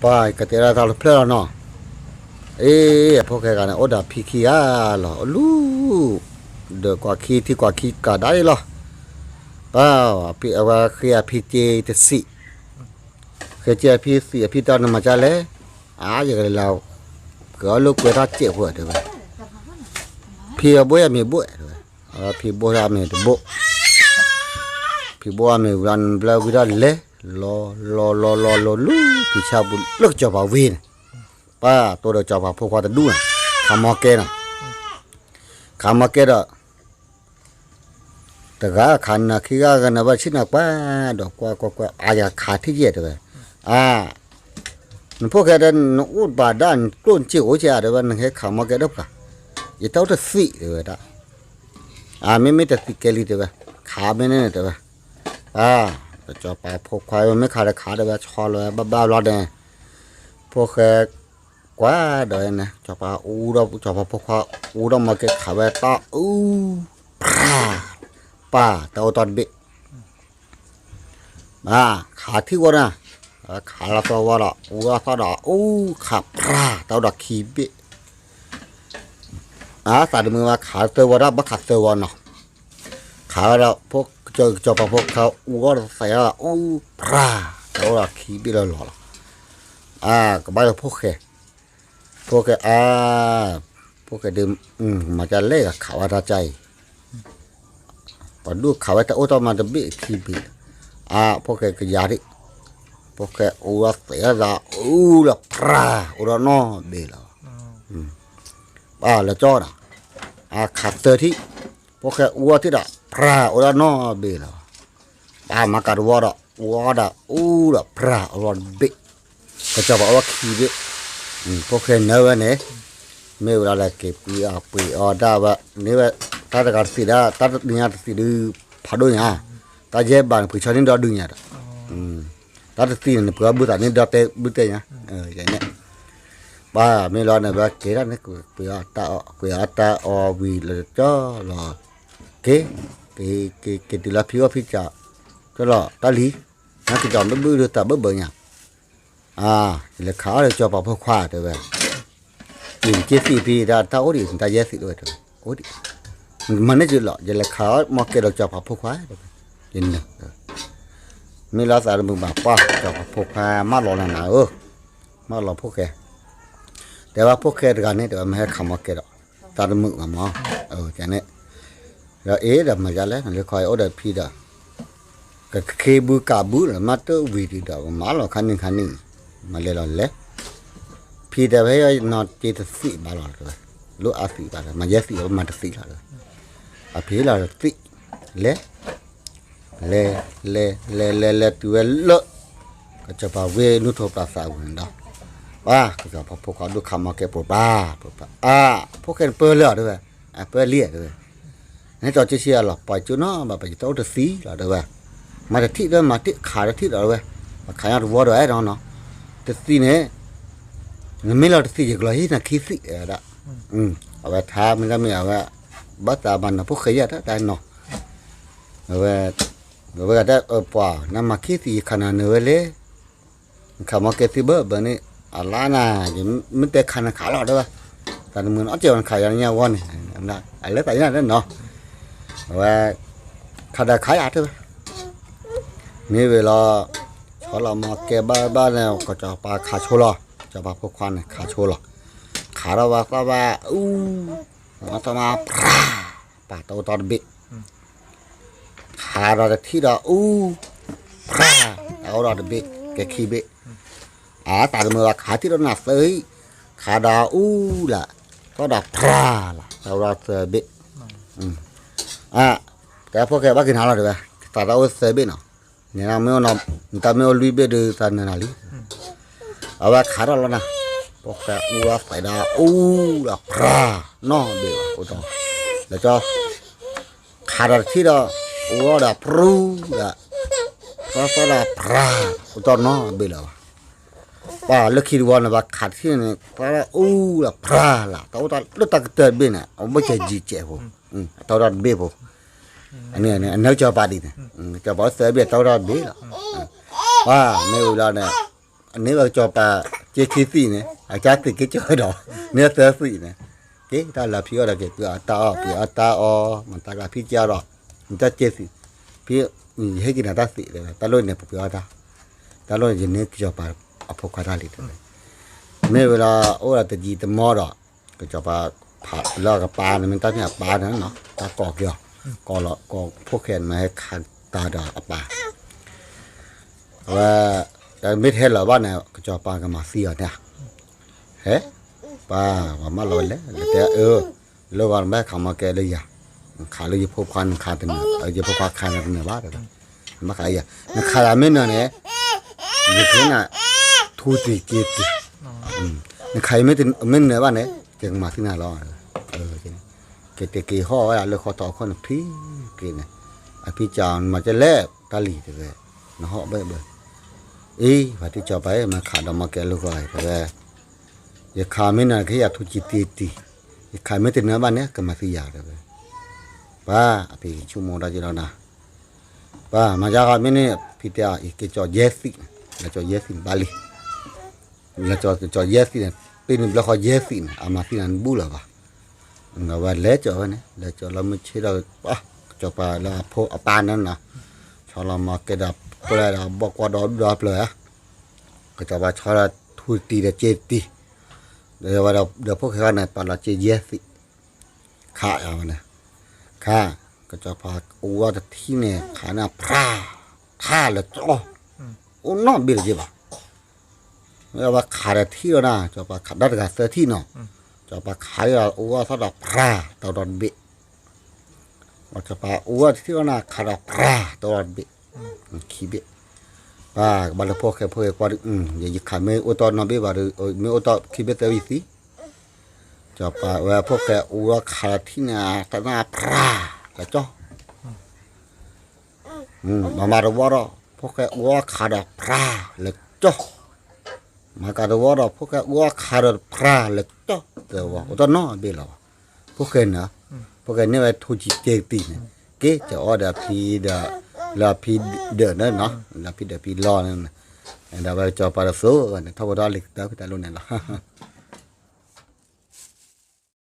ပှၤကတဲဒၣ်တၢ်လီၤဖျၢၣ်လီၤနီၤ, အ့ အဖိၣ်ဃဲဂၤန့ၣ် အိၣ်ဒီးဖံခံဂၤလီၤ အလူ, ဒီးကွၢ်ခံထံကွၢ်ခံကၤဒၣ်အံၤလီၤ, ပှၤ အဝဲဃ့အဖံစ့တဆံး, ဃ့စ့အဖံတဆံး အဖံတဲနမၤကလဲၣ်, အါ ယကလဲၤလၢ ကလၢကွဲထီၣ်စဲးဖိတဲဝဲ, ဖံအဘိၣ်ယမ့ၢ်ဘိၣ်တဲဝဲ, ဖံဘိၣ်ထီၣ်အမ့ၢ်တဘိၣ် ဖံဘိၣ်အမ့ၢ်ဝံၤလီၤ နဘျၢဝံၤထီၣ်လဲၤ, လီၤလီၤလီၤလီၤလီၤလူၤ တုၤဆၣ်ပူၤလၢကစီၤပၤဝ့ၢ်န့ၣ်, ပှၤတိၢ်ဒီးကစီၤပၤဖိခွါတဒူၣ်န့ၣ်, ခးမီကဲနီၤ, ခးမီကဲဒီး တဂၤခးနၤခံဂၤဂၤန့ၣ် ဘၣ်ဆ့ၣ်နီၤကွၢ်, ဒီးကွၢ်ကွၢ်ကွၢ် အါယၤခးထံၣ်ယဲၢ်တဲဝဲ, အါ နဖိၣ်ဃဲဒီး နအိၣ်ဘၣ်ဒၣ်နကျိၣ်နစ့အိၣ်ကဲဧါတဲဝဲ နဟဲခးမီကဲဒီးပှၤ, ယတၢ်အိၣ်တသံးတဲဝဲဒၣ်, အါ မ့မ့ၢ်တသံးကဲလံတဲဝဲ, ခးမ့ၢ်န့ၣ်တဲဝဲ, အါ ကစီၤပၤဖိခွါမ့ၢ်ခးဒီးခးတဲဝဲ ဆီလီၤဝဲဘၣ်ဘၣ်ဘျီန့ၣ်, ဖိၣ်ဃဲ ကွၢ်ဒီးန့ၣ် ကစီၤပၤအူဒီး ကစီၤပၤဖိခွါအူဒီးမီကဲခးဝဲတၢ်အူ, ဖြး, ပၢ် တၢ်အိၣ်တီၢ်တဘ့ၣ်, ခးထံၣ်ဝဲဒၣ်, ခးလီၤသၢဝီဒီး အူဒီးသီၣ်ဒီးအူ, ခးဖြး တၢ်အိၣ်ဒီးခံဘ့ၣ်, အသးတမုာ်ဘၣ် ခးသၢဝီဒၣ် ဘၣ်ခးသၢဝီနီၤ, ခးဝဲဒီး ကစီၤပၤဖိခွါအူဒီးသးယါအူ, ဖြး တၢ်အိၣ်ဒီးခံဘ့ၣ်လီၤလီၤလီၤ, အါ ကဘၣ်လၢဖိၣ်ဃဲ, ဖိၣ်ဃဲအါ, ဖိၣ်ဃဲဒုး မၤကလဲၣ်ဂၤခးဝဲတၢ်ကါအံၤ, ပှၤဒိၣ်ခးဝဲတၢ်အိၣ်တီၢ်မးတဘ့ၣ်ခံဘ့ၣ်, အါ ဖိၣ်ဃဲကယၤဒံး, ဖိၣ်ဃဲအူဒီးသးယါအူလီၤ ဖြး အိၣ်ဒီးနီတဘ့ၣ်လီၤ, ပၢ်လဲၤကၠီဒီး, အခးသၢထံၣ်, ဖိၣ်ဃဲအူအီၣ်ထံၣ်ဒီး ဖြး အိၣ်ဒီးနီတဘ့ၣ်လီၤ, ပၢ်မၤကၤတဝီဒီး အူအီၣ်ဒီးအူဒီး ဖြး အိၣ်ဒီးတဘ့ၣ်, ကစီၤပၤအိၣ်ဒီးခံဘ့ၣ်, ဖိၣ်ဃဲနၢဝဲန့ၣ်, မ့ၢ်ဝဲဒၣ်လၢက့ၤပှ့ၤအီၣ်ပှ့ၤအီဒၣ်ဝဲ, န့ၢ်ဝဲတၢ်တဂၤတသံးဒီး တၢ်တနံၤညါတသံးဒုး ဖးဒိၣ်ညါ, တၢ်ယဲၢ်ဘးန့ၣ် ပှ့ၤဆီန့ၢ်ဒီဒုညါဒီး တၢ်တသံန့ၣ် နပှ့ၤအီၣ်ဘုသးန့ၢ်ဒီတဲဘုတဲညါ, န့ၣ်, ပှၤမ့ၢ်လီၤန့ၣ် ပက့ၤဒၣ်န့ၣ် ပှ့ၤအီၣ်တၢ်အီၣ်ဝံၤလၢကၠီလီၤ, က့ၤ, က့ၤတုၤလၢဖံအိၣ်ဖံစး, ကၠီလီၤတၢ်လံ, နကစီၤဘုၣ်ဘုၣ်ဒီးတၢ်ဘၢဘၢညါ, ယလဲၤခးအီၣ်ဒီးကစီၤပၤဖိခွါတဲဝဲ, ယက့ၤသံးဖံဒၣ်တၢ်အိၣ်ဒံး နတၢ်ယဲၢ်သံးတဲဝဲ, အိၣ်ဒံး, မၤန့ၢ်ကလီၤ ယလဲၤခးအီၣ်မီကဲဒီးကစီၤပၤဖိခွါ, ယနၢၤ, မ့ၢ်လီၤသးတမုာ်ဘၣ်ပှၢ် ကစီၤပၤဖိခွါမၢလီၤနၤဧၢ, မၢလီၤဖိၣ်ဃဲ, တဲဝဲဖိၣ်ဃဲတဂၤန့ၣ် တဲဝဲမ့ၢ်ဟဲခးမီကဲဒီး, သးတမုာ်ဘၣ်မး, န့ၣ်, ဒီးအ့ဒီးမၤယါလဲၣ် နလၢခီအအိၣ်ဒီးဖံဒီး ကခ့ဘုကးဘုလီၤ မ့ၢ်တဝံၤဒံးဒီး ကမၤလီၤခါနံၣ်ခါနံၣ်, မၤလဲၤလီၤလဲၤ, ဖံတဲဝဲနီၢ်က့တသံးဘၣ်လီၤတဲဝဲ, လၢအသံးဘၣ်ဒီး မၤယဲၢ်သံးဘၣ် မၤတသံးလီၤတဲဝဲ, အဖံလီၤတသံး, လဲၤ, လဲၤ, လဲၤ လဲၤ လဲၤ လဲၤတုၤဝဲလၢ ကစီၤပၤဝ့ၢ်နူၢ်ထိးပျၢ်သးဝံၤန့ၣ်ဒီး, ပှၤ ကစီၤပၤဖိခွါဒိၣ်ခးမီကဲပိာ်ပၢ်, ပိာ်ပၢ်, အါ, ဖိၣ်ဃဲနပၢလၢတဲဝဲ, အပၢလံတဲဝဲ နဟဲကၠီက့ဆံအလီၤ ပှၤကၠိနီၤ ဘၣ်ပယတၢ်အိၣ်တသံလီၤတဲဝဲ, မၤတထံၣ်တဲ မၤတထံၣ်ခးတထံၣ်လီၤတဲဝဲ, ပှၤခးညါတဝီဒီးအဲၣ်ဒိးနီၤ, တသံန့ၣ်, နမ့ၢ်လီၤတသံ ယကလီၤဟံးနခံသံတဲဝဲဒၣ်, အဝဲထါမ့ၢ်တၢ်မ့ၢ်အဝဲ, ဘၣ်သးမၤနၢၤဖိၣ်ဃဲယဲၢ်တၢ်တၢ်နီၤ, အဝဲ, အဝဲဂၤတဲပှၤ နမၤခံသံ ယခးနၤနၢၤဝဲလဲၣ် နခးမီကဲသံဘၢဘၢန့ၣ်, အလါနၤ, ယမ့ၢ်တဲခးနခးလီၤတဲဝဲ, သးတမုာ်နီၤ အီၣ်စဲးဝဲနခးယၤညါဝီန့ၣ်, အလဲၤသးညါလၢနီၤ, အဝဲ, ခးဒီးခးယၤတဲဝဲ, မ့ၢ်ဝံၤလီၤ, ဆီလီၤမီကဲဘၣ်ဘၣ်န့ၣ် ကစီၤပၤခးဆိလီၤ, ကစီၤပၤဖိခွါန့ၣ် ခးဆိလီၤ, ခးဒီးဝဲသီၣ်ဘၣ်အူ, ဝဲသီၣ်မးဖြး, ပၢ်တၢ်အိၣ်တီၢ်တဘ့ၣ် ခးဒီးတထံၣ်ဒီးအူ, ဖြး, တၢ်အိၣ်ဒီးတဘ့ၣ်, ကဲခံဘ့ၣ်, အသးတမုာ်ဘၣ် ခးထံၣ်ဒီးနၤသၢအံၤ, ခးဒီးအူလၢ, သီၣ်ဒီးဖြးလၢ, တၢ်အိၣ်ဒီးသၢဘ့ၣ်, အ, တဲဖိၣ်ဃဲဘၣ်က့ၤနၤလီၤတဲဝဲ, သးတၢ်အိၣ်သၢဘ့ၣ်နီၤ, နမ့ၢ်အိၣ်နီၤ, နတၢ်မ့ၢ်အိၣ်လွံၢ်ဘ့ၣ်ဒီးသးနၢၤနၤလံ အဝဲခးထီၣ်လီၤနၤ, ဖိၣ်ဃဲအူအီၣ်သးဒီးအူဒီးဖြး, နီတဘ့ၣ်ဘၣ်အိၣ်ဒီး, လၢကၠီ, ခးဒီးတထံၣ်ဒီး, အူအီၣ်ဒီးဖြူဒီး, သီၣ်သီၣ်ဒီးဖြး, အိၣ်တီၢ်နီတဘ့ၣ်လၢၤဘၣ်, ပှၤလၢခံတဝီန့ၣ် ပှၤခးတထံၣ်န့ၣ် သီၣ်အူဒီးဖြးလၢ် တၢ်အိၣ်တၢ်လၢတၢ်ကတၢၢ်တဘ့ၣ်န့ၣ် အအိၣ်ဘၣ်စၢၤယံၤစဲးဖိ, တၢ်အိၣ်တၢ်တဘ့ၣ်ဖိ, အန့ၣ်အနၢကစီၤပၤဒ်န့ၣ်, ကစီၤပၤအိၣ်သၢဘ့ၣ်တၢ်အိၣ်တၢ်တဘ့ၣ်လီၤ, ပှၤမ့ၢ်ဝံၤလီၤန့ၣ်, န့ၢ်ဝဲကစီၤပၤ က့ခံသံးန့ၣ် အကၢ်သံးက့ကၠီဒီး န့ၢ်သၢသံးန့ၣ်, က့တၢ်လၢဖံအီၣ်ဒီးက့ၤ ပှ့ၤအီၣ်တၢ်အီၣ် ပှ့ၤအီၣ်တၢ်အီၣ် မၤတၢ်ကဖံကၢ်ဒီး နတၢ်က့သံး, ဖံ ယဟ့ၣ်က့ၤနၤတၢ်သံးတဲဝဲ တၢ်လိၣ်န့ၣ် ပှ့ၤအီၣ်တၢ်, တၢ်လိၣ်န့ၣ် ယန့ၢ်ကစီၤပၤအဖိခွါတၢ်လံတဲဝဲ, မ့ၢ်ဝဲလီၤ အိၣ်ဒီးတယံာ်တမီၢ်ဒီး ကစီၤပၤ လၢအကပၤန့ၣ် မ့ၢ်တၢ်ဖံးအပၢ်န့ၣ်နီၤ တၢ်ကိးက့ၤအီၤ, ကိးလီၤ ကိးဖိၣ်ဃဲန့ၣ် မ့ၢ်ဟဲခးတၢ်ဒီးအပၢ် အဝဲ မ့ၢ်တဟဲလၢၤဘၣ်န့ၣ် ကစီၤပၤကမၤသံအီၤန့ၣ်, ဟဲ, ပၢ် ပှၤမၢလီၤဝဲလဲၣ် လဲၤတဲအၢ, လၢဂီၤနဘၣ်ခးမၤကဲလၢယၤ, ခးလၢယဖိခွါနခးတနၢၤ ယဖိခွါခးနတနၢၤဘၣ်တဲ, ဘၣ်ခးယၤ နခးယၤမ့ၢ်နၢၤန့ၣ် ယကနၣ် ထူတံၤက့တံၤ, နခးယၤမ့ၢ်နၢၤဘၣ်န့ၣ် ယကမၤသံနၤလီၤ, က့ၤတက့ၤဟီၣ်ဝဲဒၣ်လၢဃီထီၣ်အခီၣ်န့ၣ် ဖံက့ၤန့ၣ်, အဖံကၢ်နမၤကဲလဲၣ် တၢ်လံၤတဲဝဲ, နဟီၣ်ဘၣ်ဘၣ်, အ့ ပှၤတကစီၤပၤ မၤခးဒီးမၤကဲလၢဂီၤတဲဝဲ, ယခးမ့ၢ်နၢၤ ကဟ့ၣ်ယၤထူတံၤက့တံၤ, ယခးမ့ၢ်တနၢၤဘၣ်န့ၣ် ကမၤသံယၤတဲဝဲ, ပၢ် အဖံဆိကမိၣ်ဒၣ်က့ၤလီၤနၤ, ပၢ် မၤယါဃီမ့ၢ်န့ၣ် ဖံတဲအီၤ အံၤက့ၤကၠီယဲၢ်သံးန့ၣ် လၢကၠီယဲၢ်သံးန့ၣ်ဘၣ်လံ လၢကၠီယဲၢ်သံးန့ၣ် ပ့ၢ်န့ၣ်ဘျီဃီယဲၢ်သံးန့ၣ် အမၤသံနၤတဘူၣ်လၢၤဘၣ်, အဝဲလဲၤကၠီဝဲန့ၣ် လဲၤကၠီလီၤမုၢ်ဆ့ၣ်ဒီး ကစီၤပၤလၢအဖိအပၢ်န့ၣ်နီၤ, ဆီလီၤမၤကဲဒီးပှဲၤဒီးဘီၣ်ကွၢ်ဒီးဒူၣ်ဒီးပျၢၤဧါ, ကစီၤပၤဆီဒီးထူတံၤဒီးက့တံၤ, ဒီးဝဲဒီးဖိၣ်ဃဲဃီန့ၣ် ပာ်လီၤက့ယဲၢ်သံး, ခးဝဲန့ၣ်, ခး, ကစီၤပၤအူအီၣ်တထံၣ်န့ၣ် ခးန့ၣ်ဖြး, ထးလၢကၠီ, အိၣ်နီတဘ့ၣ်လၢၤဘၣ် မ့ၢ်အဝဲခးဒီးထံၣ်လီၤနၤ စီၤပၤခးဒီတဂၤသၢထံၣ်နီၤ, စီၤပၤခးဒီးအူအီၣ်ထီၣ်ဒီးဖြး တဝီဒီတဘ့ၣ်, စီၤပၤအူအီၣ်တထံၣ်လီၤနၤ ခးဒီးဖြး တဝီဒီတဘ့ၣ်, ခံဘ့ၣ်, ပၢ်ကဘၣ်လၢဖိၣ်ဃဲဖိၣ်ဃဲကွၢ်ဒုး, ယခးမ့ၢ်အိၣ်တီၢ်နီတဘ့ၣ်ဘၣ်ဒီး မ့ၢ်အိၣ်တီၢ်ခံဘ့ၣ်သၢဘ့ၣ်သံ, စီၤပၤဝဲဖိၣ်ဃဲအူအီၣ်ခးဒီးထံၣ်န့ၣ် တနၢ်ဖြး လၢကၠီ မၤမၤတဝီဒီး ဖိၣ်ဃဲအူအီၣ်ခးဒီးဖြးလၢကၠီ, မၤကၤတဝီဒီး ဖိၣ်ဃဲအူအီၣ်ခးဒီးဖြးလၢကၠီ, တဝီအိၣ်တနီတဘ့ၣ်လၢၤဘၣ်, ဖိၣ်ဃဲန့ၣ်, ဖိၣ်ဃဲန့ၢ်ဝဲထူကံက့တံၤန့ၣ်, က့ၤကၠီအီၣ်ဒီးဖံဒီး, လၢဖံဒၢးန့ၣ်နီၤ လၢဖံဒၢးဖံလီၤန့ၣ်, ဒီးဝဲကစီၤပၤတသိးန့ၣ် ထီၣ်ဖိထီၣ်လံၤကတၢၢ်ဖဲတၢ်လိၣ်န့ၣ်လီၤ.